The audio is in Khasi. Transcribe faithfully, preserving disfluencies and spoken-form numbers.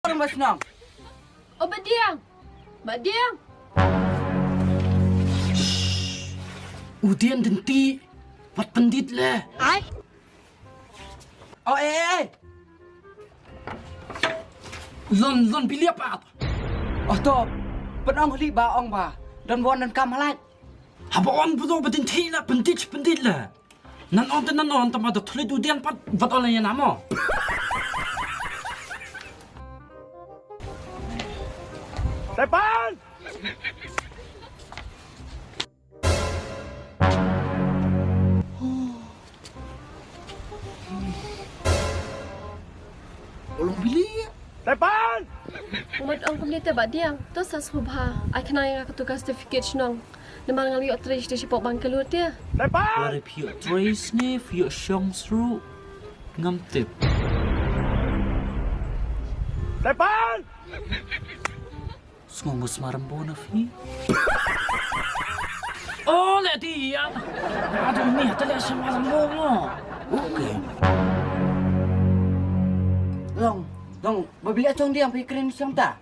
Orang ba shnong. O Bah Diang. Bah Diang. U Diang denti. Wat pyndit le. Ai. O eh eh. Lon lon bilia pat. Oh to. Pynong hli ba ong ba. Don bon don kam halai. Haba on bro ba denti la pyndit pyndit le. Nan on te nan on tama da thlit u Diang pat wat on la yana mo. Sepan! Ulung bili. Sepan! Umat ong kumne te Bah Diang, to sa sngewbha. Ai khnang ïa nga katu ka certificate shnong. Namar nga la ïoh trei shisha shapoh bang ka lut ïa. Sepan! Lada phi ïoh trei sne phi ïoh shong sru. Ngam tip. Sepan! Sngew ngus maram bo na phi. Oh le ti ya. Aduh ni hata le sha maram bo mo. Okay. Long, long, ba bili chong Diang phi kren shong ta.